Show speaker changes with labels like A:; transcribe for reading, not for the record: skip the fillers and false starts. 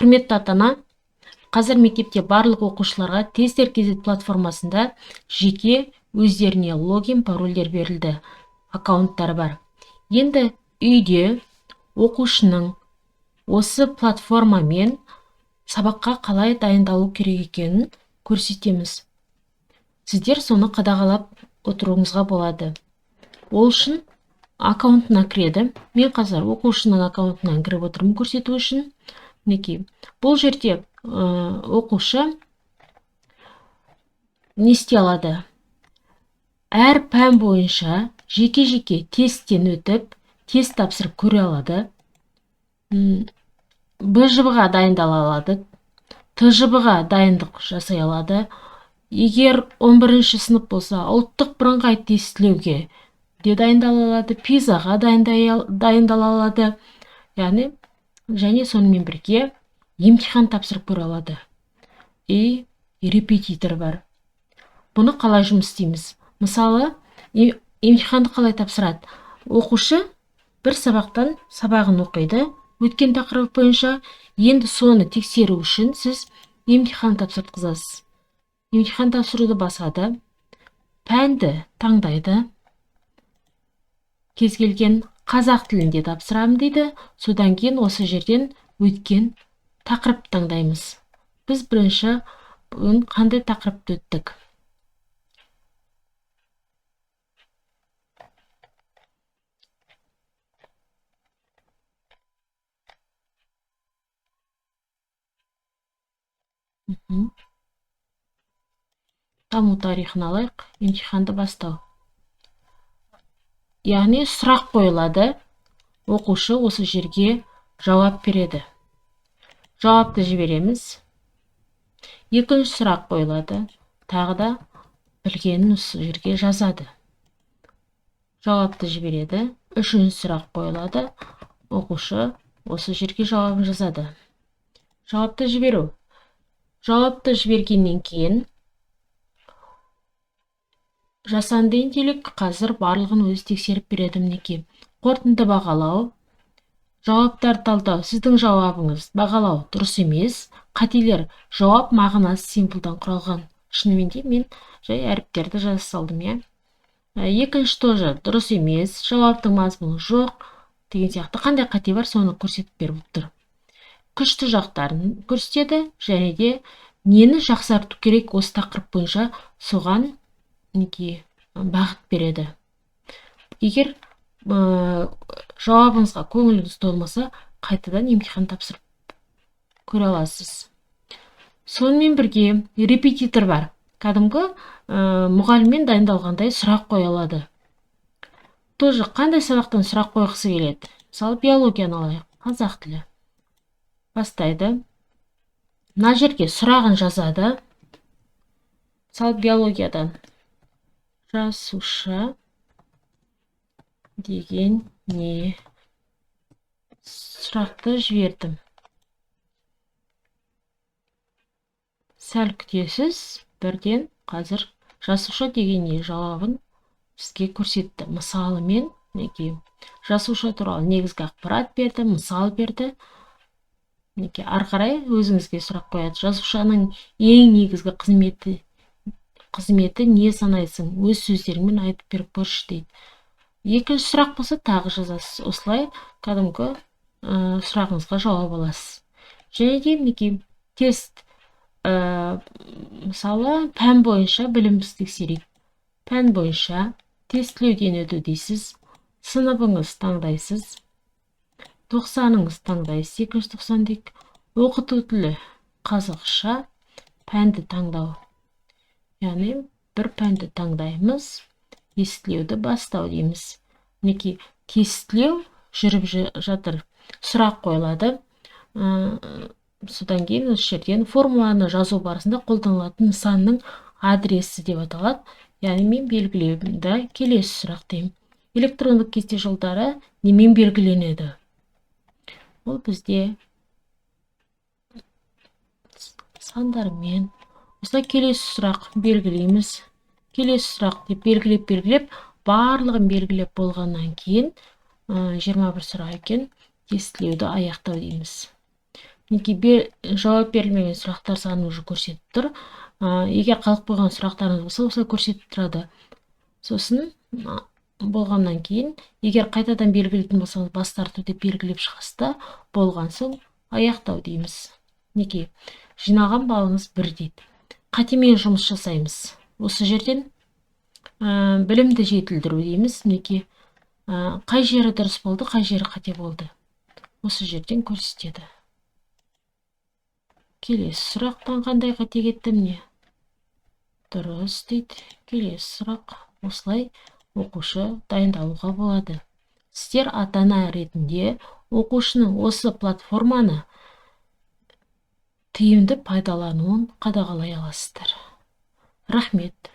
A: Құрметті ата-ана, қазір мектепте барлық оқушыларға Тесттер kz платформасында жеке өздеріне логин, парольдер берілді, аккаунттары бар. Енді үйде оқушының осы платформамен сабаққа қалай дайындалу керек екенін көрсетеміз. Сіздер соны қадағалап отыруыңызға болады. Ол үшін аккаунтына кіреді. Мен қазір оқушының аккаунтынан кіріп отырмын көрсету үшін. Мінекей, бұл жерде оқушы не істей алады? Әр пән бойынша жеке-жеке тесттен өтіп, тест тапсырып көре алады. БЖБ-ға дайындала алады, ТЖБ-ға дайындық жасай алады. Егер 11 сынып болса, ұлттық бірыңғай тестілеуге де дайындала алады, ПИЗАға дайындала алады. Яғни, және сонымен бірге емтихан тапсырып көре алады. И репетитор бар. Бұны қалай жұмыс істейміз? Мысалы, емтиханды қалай тапсырады? Оқушы бір сабақтан сабағын оқиды, өткен тақырып бойынша. Енді соны тексеру үшін сіз емтихан тапсыртқызасыз. Емтихан тапсыруды басады, пәнді таңдайды. Кез келген қазақ тілінде тапсырамын дейді. Содан кейін осы жерден өткен тақырып таңдаймыз. Біз бірінші бүгін қандай тақырыпты өттік? Даму тарихын алайық, емтиханды бастау. Яғни сұрақ қойылады, оқушы осы жерге жауап береді. Жауапты жібереміз. Екінші сұрақ қойылады, тағы да білгенін осы жерге жазады. Жауапты жібереді. Үшінші сұрақ қойылады, оқушы осы жерге жауабын жазады. Жауапты жіберу. Жауапты жібергеннен кейін жасанды интеллект қазір барлығын өзі тексеріп береді. Мінекей, қорытынды бағалау, жауаптар талдау. Сіздің жауабыңыз бағалау дұрыс емес, қателер, жауап мағынасы символдан құралған. Шынымен де мен жай әріптерді жаза салдым, иә. Екінші тоже дұрыс емес, жауаптың мазмұны жоқ деген сияқты. Қандай қате бар, соны көрсетіп беріп отыр. Күшті жақтарын көрсетеді және де нені жақсарту керек осы тақырып бойынша, соған мінекей бағыт береді. Егер жауабыңызға көңіліңіз толмаса, қайтадан емтихан тапсырып көре аласыз. Сонымен бірге репетитор бар. Кәдімгі мұғаліммен дайындалғандай сұрақ қоя алады. Тоже қандай сабақтан сұрақ қойғысы келеді? Мысалы, биологияны алайық, қазақ тілі. Бастайды. Мына жерге сұрағын жазады. Мысалы, биологиядан жасуша деген не? Сұрақты жібердім. Сәл күтесіз, бірден қазір жасуша деген не жауабын сізге көрсетті. Мысалымен, мінекей, жасуша туралы негізгі ақпарат берді, мысал берді. Мінекей, ары қарай өзіңізге сұрақ қояды. Жасушаның ең негізгі қызметі не санайсың? Өз сөздеріңмен айтып беріп көрші дейді. Екінші сұрақ болса, тағы жазасыз. Осылай кәдімгі сұрағыңызға жауап аласыз. Және де мінекей тест, мысалы, пән бойынша білімімізді тексерейік. Пән бойынша тестілеуден өту дейсіз. Сыныбыңыз таңдайсыз. Тоқсаныңыз таңдайсыз, екінші тоқсан дейік. Оқыту тілі қазақша, пәнді таңдау. Яғни бір пәнді таңдаймыз, тестілеуді бастау дейміз. Мінекей, тестілеу жүріп жатыр. Сұрақ қойылады. Содан кейін осы жерден формуланы жазу барысында қолданылатын нысанның адресі деп аталады. Яғни мен белгілеймін да, келесі сұрақ деймін. Электрондық кесте жолдары немен белгіленеді? Ол бізде сандармен. Осылай келесі сұрақ белгілейміз. Келесі сұрақ деп белгілеп, белгілеп, барлығын белгілеп болғаннан кейін, 21 сұрақ екен, тестілеуді аяқтау дейміз. Мінекей, жауап берілмеген сұрақтар санын уже көрсетіп тұр. Егер қалып қойған сұрақтарыңыз болса, осылай көрсетіп тұрады. Сосын болғаннан кейін, егер қайтадан белгілейтін болсаңыз, бас тарту деп белгілеп шығасыз да, болған соң аяқтау дейміз. Мінекей, жинаған балыңыз 1 дейді. Қатемен жұмыс жасаймыз. Осы жерден білімді жетілдіру дейміз. Мінекей, қай жері дұрыс болды, қай жері қате болды, осы жерден көрсетеді. Келесі сұрақтан қандай қате кетті? Міне, дұрыс дейді. Келесі сұрақ. Осылай оқушы дайындалуға болады. Сіздер ата ана ретінде оқушының осы платформаны тиімді пайдалануын қадағалай аласыздар. Рахмет.